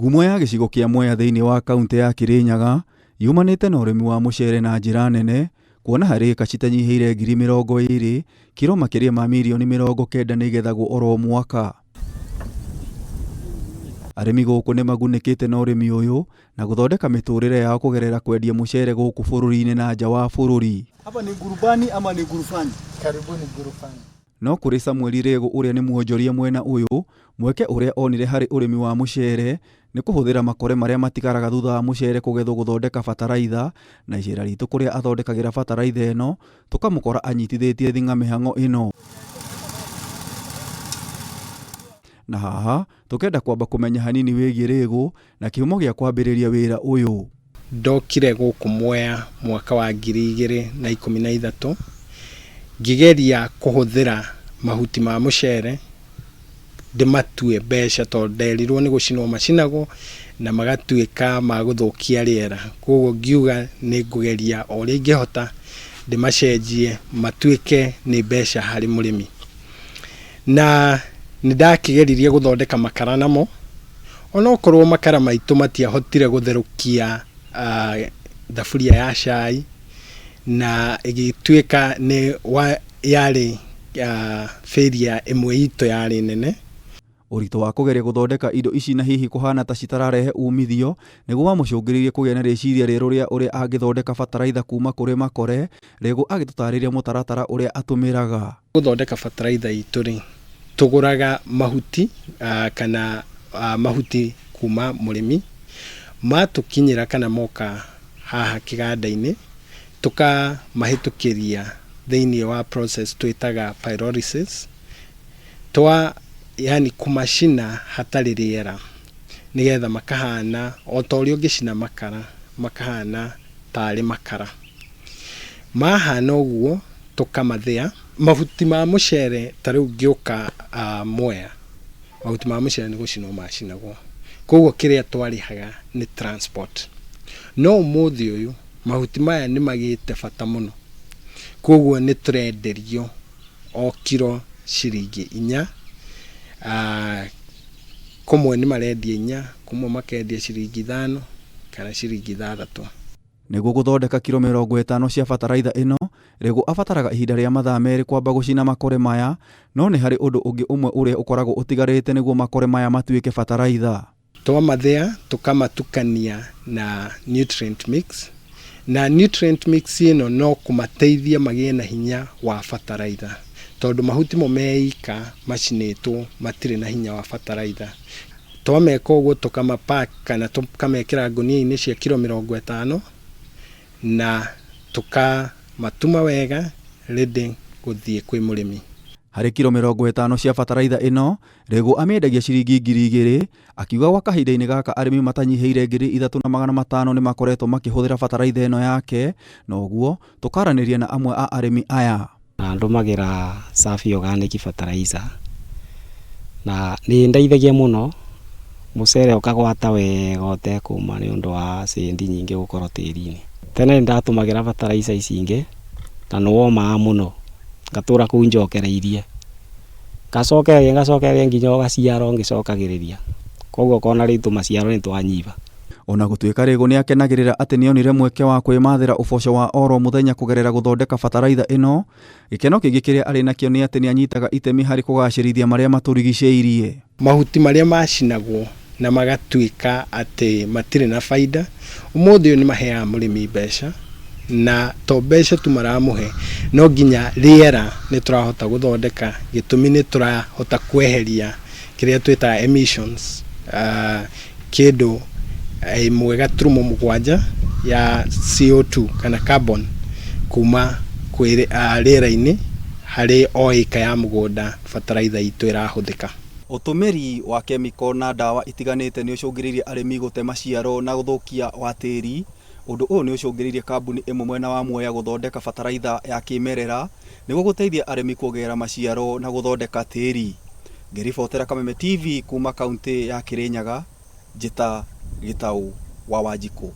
Ngumo ya gĩcigo kĩa Mwea thĩinĩ wa kauntĩ ya Kirinyaga yumanĩte na ũrĩmi wa mũcere na njĩra nene, kuona harĩ ĩka citanyihĩire 20,000, kiro makĩria ma mirioni 90 nĩ igethagwo oro mwaka. Arĩmi gũkũ nĩ magunĩkĩte na ũrĩmi ũyũ na gũthondeka mĩtũrĩre yao kũgerera kwendia mũcere gũkũ bũrũri-inĩ na nja wa bũrũri. Hapa ni Ngurubani ama ni Ngurufani? Karibuni Ngurufani. No kũrĩ Samuel Rĩgũ ũrĩa nĩ mwonjoria mwena ũyũ, mweke ũrĩa onire harĩ ũrĩmi wa mũcere nĩ kũhũthĩra makore marĩa matigaraga thutha wa mũcere kũgethwo gũthondeka bataraitha, na icera ritũ kũrĩa athondekagĩra bataraitha ĩno tũkamũkora anyitithĩtie thing'a mĩhang'o ĩno. Na haha tũkenda kwamba kũmenya hanini wĩgiĩ Rĩgũ na kĩhumo gĩa kwambĩrĩria wĩra ũyũ. Ndokire gũkũ Mwea mwaka wa 2013 ngĩgeria kũhũthĩra mahuti ma mũcere ndĩmatue mbeca tondũ nderirwo nĩ gũcinwo macinagwo na magatuĩka ma gũthũkia rĩera. Koguo ngiuga nĩ ngũgeria o ũrĩa ingĩhota ndĩmacenjie matuĩke nĩ mbeca harĩ mũrĩmi. Na nĩ ndakĩgeririe gũthondeka makara namo, onokorwo makara maitũ matiahotire gũtherũkia thaburia ya cai na ĩgĩtuĩka nĩ yarĩ failure ĩmwe itũ yarĩ nene. Ũritũ wa kũgeria gũthondeka indo ici na hihi kũhana ta citararehe umithio nĩguo wamũcũngĩrĩirie kũgĩa na rĩciria rĩerũ rĩa ũrĩa angĩthondeka bataraitha kuma kũrĩ makore. Rĩgũ agĩtũtarĩria mũtaratara ũrĩa atũmĩraga. Gũthondeka bataraitha itũ rĩ, tũgũraga mahuti kana mahuti kuma mũrĩmi, matũkinyĩra kana moka haha kĩganda-inĩ, tũkamahĩtũkĩria thĩinĩ wa process twĩtaga pyrolysis, twa yani kũmacina hatarĩ rĩera nĩgetha makahana o ta ũrĩa ũngĩcina makara, makahana tarĩ makara. Mahana ũguo tũkamathĩa. Mahuti ma mũcere ta rĩu ngĩũka Mwea, mahuti ma mũcere nĩ gũcinwo macinagwo, koguo kĩrĩa twarĩhaga nĩ transport. No ũmũthĩ ũyũ mahuti maya nĩ magĩte bata mũno, koguo nĩ tũrenderio o kiro ciringi 4, kũmwe nĩ marendia 4, kũmwe makendia ciringi 5 kana ciringi 6. Nĩguo gũthondeka kiro 50 cia bataraitha ĩno, Rĩgũ abataraga ihinda rĩa mathaa 2 kwamba gũcina makore maya, no nĩ harĩ ũndũ ũngĩ ũmwe ũrĩa ũkoragwo ũtigarĩte nĩguo makore maya matuĩke bataraitha. Twamathĩa tũkamatukania na nutrient mix, na nutrient mix ĩno no kũmateithia magĩe na hinya wa bataraitha, tondũ mahuti mo meika macinĩtwo matirĩ na hinya wa bataraitha. Twameka ũguo tũkamapack kana tũkamekĩra ngũnia-inĩ cia kiro 50 na tũkamatuma wega ready gũthiĩ kwĩ mũrĩmi. Harĩ kiro 50 cia bataraitha ĩno, Rĩgũ amĩendagia ciringi 2,000, akiuga gwa kahinda-inĩ gaka arĩmi matanyihĩire 3,500 nĩ makoretwo makĩhũthĩra bataraitha ĩno yake, na ũguo tũkaranĩria na amwe a arĩmi aya. Na ndũmagĩra Safi Organic Fertilizer na nĩ ĩndeithagia mũno mũcere ũkagwata wega ũtekũma nĩ ũndũ wa cindi nyingĩ gũkorwo tĩri-inĩ. Tene nĩ ndatũmagĩra fertilizer ici ingĩ na nĩ womaga mũno ngatũra kũu njokereirie, ngacokereria ngacokereria nginya ũgaciara ngĩcokagĩrĩria, koguo ũkona rĩu tũmaciaro nĩ twanyiha. Ona gũtuĩka Rĩgũ nĩ akenagĩrĩra atĩ nĩonire mweke wa kwĩmathĩra ũboco wa oro mũthenya kũgerera gũthondeka bataraitha ĩno, gĩkeno kĩngĩ kĩrĩa arĩ nakĩo nĩ atĩ nĩanyitaga itemi harĩ kũgacĩrithia marĩa matũrigicĩirie. Mahuti marĩa macinagwo na magatuĩka atĩ matirĩ na baida, ũmũthĩ ũyũ nĩ maheaga mũrĩmi mbeca, na to mbeca tu maramũhe, no nginya rĩera nĩ tũrahota gũthondeka, gĩtũmi nĩ tũrahota kweheria kĩrĩa twĩtaga emissions, kĩndũ 1.7 ya CO2 kana carbon kuma kwĩ rĩera-inĩ harĩ o ĩka ya mũgũnda bataraitha itũ ĩrahũthĩka. Ũtũmĩri wa kemiko na ndawa itiganĩte nĩ ũcũngĩrĩirie arĩmi gũte maciaro na gũthũkia wa tĩri. Ũndũ ũyũ nĩ ũcũngĩrĩirie kambuni ĩmwe mwena wa Mwea gũthondeka bataraitha ya kĩmerera nĩguo gũteithia arĩmi kuongerera maciaro na gũthondeka tĩri. Ngĩribotera Kameme TV kuma kaunti ya Kirinyaga, Njĩta Gĩtaũ wa Wanjikũ.